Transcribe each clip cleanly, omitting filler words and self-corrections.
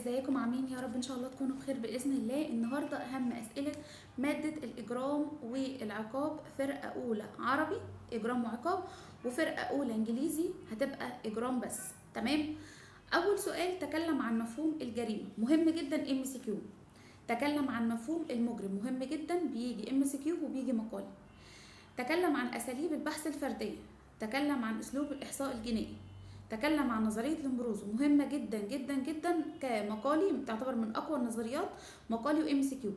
ازيكم عاملين؟ يا رب ان شاء الله تكونوا بخير باذن الله. النهارده اهم اسئلة مادة الاجرام والعقاب، فرقه اولى عربي اجرام وعقاب، وفرقه اولى انجليزي هتبقى اجرام بس. تمام. اول سؤال تكلم عن مفهوم الجريمة، مهم جدا MCQ. تكلم عن مفهوم المجرم، مهم جدا، بيجي MCQ وبيجي مقالي. تكلم عن اساليب البحث الفردية، تكلم عن اسلوب الاحصاء الجنائي، تكلم عن نظرية لومبروزو، مهمة جدا جدا جدا كمقالي، تعتبر من أقوى النظريات، مقالي و MCQ.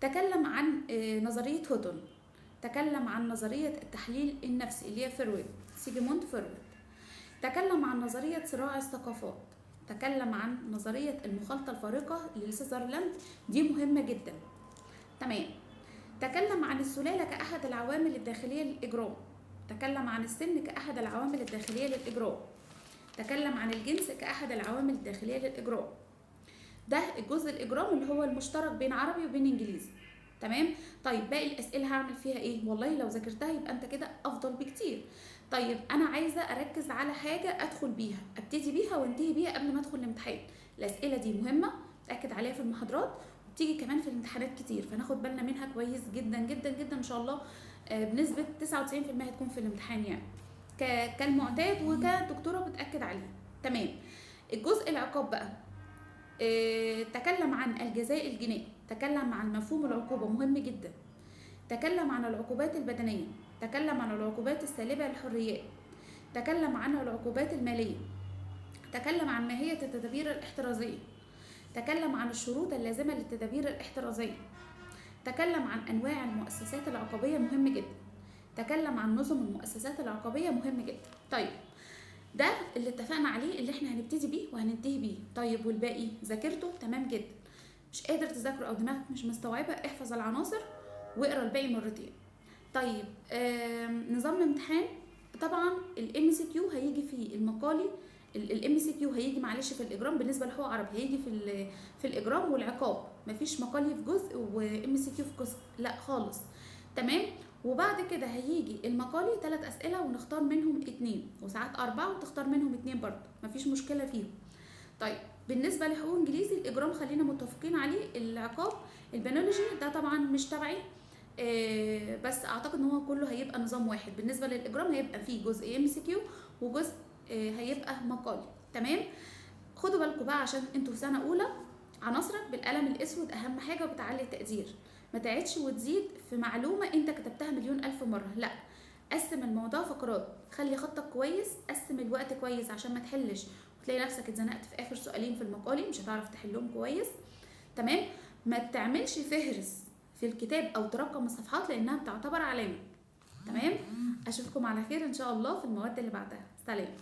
تكلم عن نظرية هوتون، تكلم عن نظرية التحليل النفسي اللي هي فرويد، سيجموند فرويد. تكلم عن نظرية صراع الثقافات، تكلم عن نظرية المخالطة الفارقة لسذرلاند، دي مهمة جدا. تمام. تكلم عن السلالة كأحد العوامل الداخلية للإجرام، تكلم عن السن كأحد العوامل الداخلية للإجرام، تكلم عن الجنس كأحد العوامل الداخلية للإجرام. ده الجزء الإجرام اللي هو المشترك بين عربي وبين إنجليزي. تمام. طيب باقي الأسئلة هعمل فيها إيه؟ والله لو ذاكرتها يبقى أنت كده أفضل بكتير. طيب أنا عايزة أركز على حاجة أدخل بيها، أبتدي بيها وانتهي بيها قبل ما أدخل الامتحان. الأسئلة دي مهمة، أتأكد عليها في المحاضرات، وبتيجي كمان في الامتحانات كتير، فناخد بالنا منها كويس جدا جدا جدا إن شاء الله. بنسبة 99% هتكون في الامتحان يعني كالمعتاد، وكدكتورة بتأكد عليه. تمام. الجزء العقاب بقى، تكلم عن الجزاء الجنائي، تكلم عن مفهوم العقوبة مهم جدا، تكلم عن العقوبات البدنية، تكلم عن العقوبات السالبة للحريات، تكلم عن العقوبات المالية، تكلم عن ماهية التدابير الاحترازية، تكلم عن الشروط اللازمة للتدابير الاحترازية، تكلم عن أنواع المؤسسات العقابية مهم جدا، تكلم عن نظم المؤسسات العقابية مهم جدا. طيب ده اللي اتفقنا عليه، اللي احنا هنبتدي بيه وهننتهي بيه. طيب والباقي ذاكرته؟ تمام جدا. مش قادر تذاكره او دماغك مش مستوعبة، احفظ العناصر واقرا الباقي مرتين. طيب نظام الامتحان طبعا ال MCQ هيجي في المقالي، ال MCQ هيجي معلش في الاجرام، بالنسبة لحقوق عربي هيجي في الاجرام والعقاب، مفيش مقالي في جزء و MCQ في جزء، لا خالص. تمام. وبعد كده هيجي المقالي 3 أسئلة ونختار منهم 2، وساعات 4 وتختار منهم 2 برضه، مفيش مشكلة فيهم. طيب بالنسبة لحقوق إنجليزي الإجرام خلينا متفقين عليه، العقاب البيولوجي ده طبعا مش تبعي، بس أعتقد إن هو كله هيبقى نظام واحد. بالنسبة للإجرام هيبقى فيه جزء MCQ وجزء هيبقى مقالي. تمام. خدوا بالكم بقى عشان انتوا في سنة أولى، عناصرك بالقلم الأسود أهم حاجة وبتعلي التقدير، ما تعيدش وتزيد في معلومة انت كتبتها مليون ألف مرة، لا قسم الموضوع فقرات، خلي خطك كويس، قسم الوقت كويس عشان ما تحلش وتلاقي نفسك اتزنقت في آخر سؤالين في المقالي مش هتعرف تحلهم كويس. تمام. ما تعملش فهرس في الكتاب أو ترقم الصفحات لأنها بتعتبر علامة. تمام. أشوفكم على خير إن شاء الله في المواد اللي بعدها. سلام.